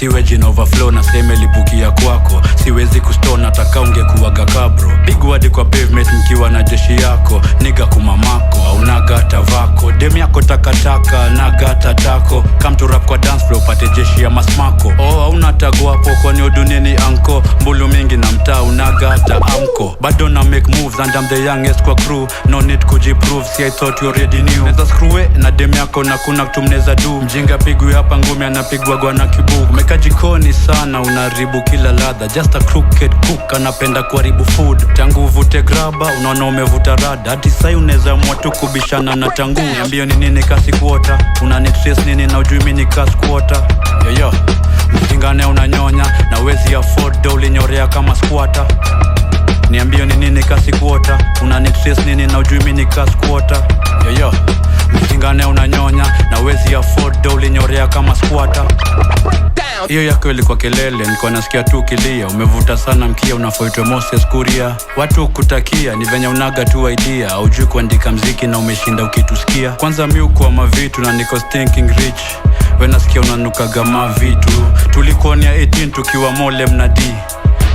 Siweji na overflow na seme lipukia kwako. Siwezi kustone nataka ungekuwaga kabro. Big word kwa pavement mkiwa na jeshi yako. Niga kumamako, aunaga tavako. Dem yako takataka, naga tatako. Come to rap kwa dance floor upate jeshi ya masmako. Oh, hauna tago hapo kwani udunini anko. Mbulu mingi na mtaa unaga hata amko. Bado na make moves and I'm the youngest kwa crew. No need kujiprove, see I thought you already knew. Neza screw na dem yako na kuna kitu mneza do. Mjinga pigwi hapa ngumi anapigwa gwana kibu. Umeka jikoni sana unaharibu kila ladha. Just a crooked cook anapenda kuharibu food. Tangu uvute graba unaona umevuta rada. Hadi sai unaweza amua tu kubishana na tangu. Niambie ni nini kasi kuota. Unanitrace nini na ujui mimi ni kasi kuota. Yoyo. Mjingane unanyonya na wezi afford do ulinyorea kama squatter. Niambie ni nini kasi kuota. Unanitrace nini na ujui mimi ni kasi kuota. Yoyo. Mjingane unanyonya na wezi afford do ulinyorea kama squatter. Hiyo yako ilikuwa kelele, nilikuwa nasikia tu kilia. Umevuta sana mkia, unafoitwe Moses Kuria. Watu kutakia ni venye unaga tu idea, haujui kuandika mziki na umeshinda ukitusikia. Kwanza mi ukuwa mavitu na niko thinking rich, we nasikia unanukaga mavitu. Tulikuwa 18 tukiwa mole mna d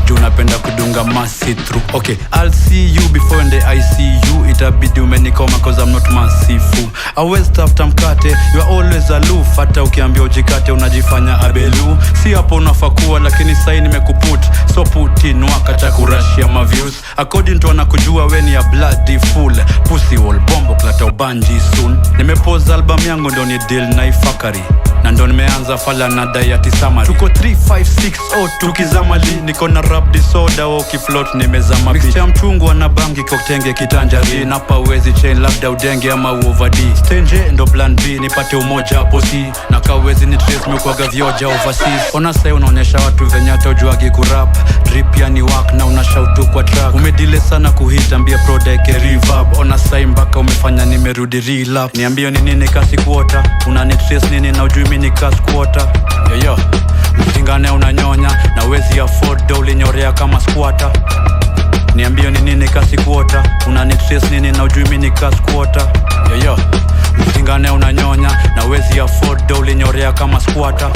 juu unapenda kudunga masi through. Okay, I'll see you before in the ICU. Itabidi umenikoma 'cause I'm not merciful. Always tafuta mkate, you are always aloof. Hata ukiambia ujikate unajifanya abelu. Si hapo unafaa kuwa, lakini sai nimekuput. So put in work, acha kurashia ma views. According to wanakujua we ni a bloody fool. Pussy wall bombo klata ubanji soon. Nimepoza album yangu ndo ni deal na ifakari na ndo nimeanza fala na diet summary. Tuko 3560 tukizamali, niko na rap disorder wa ukifloat nimezama beat. Mixture ya mchungwa na bangi koktenge kitanjari napa uwezi chain labda udenge ama uovd stenje ndo plan B nipate umoja hapo si na kawezi ni trace mekwaga vioja overseas. Ona sai unaonyesha watu venye hata ujuagi kurap drip yani work na unashautu kwa track. Umedile sana kuhit ambia prodeke reverb. Ona sai mpaka umefanya nimerudi relapse. Niambie ni nini kasi kuota, unanitrace nini na ujui mimi ni kasi kuota. Yoyo mjingane unanyonya na wezi afford do ulinyorea kama squatter. Niambie ni nini kasi kuota, unanitrace nini na ujui mimi ni kasi kuota. Yoyo mjingane unanyonya na wezi afford do ulinyorea kama squatter.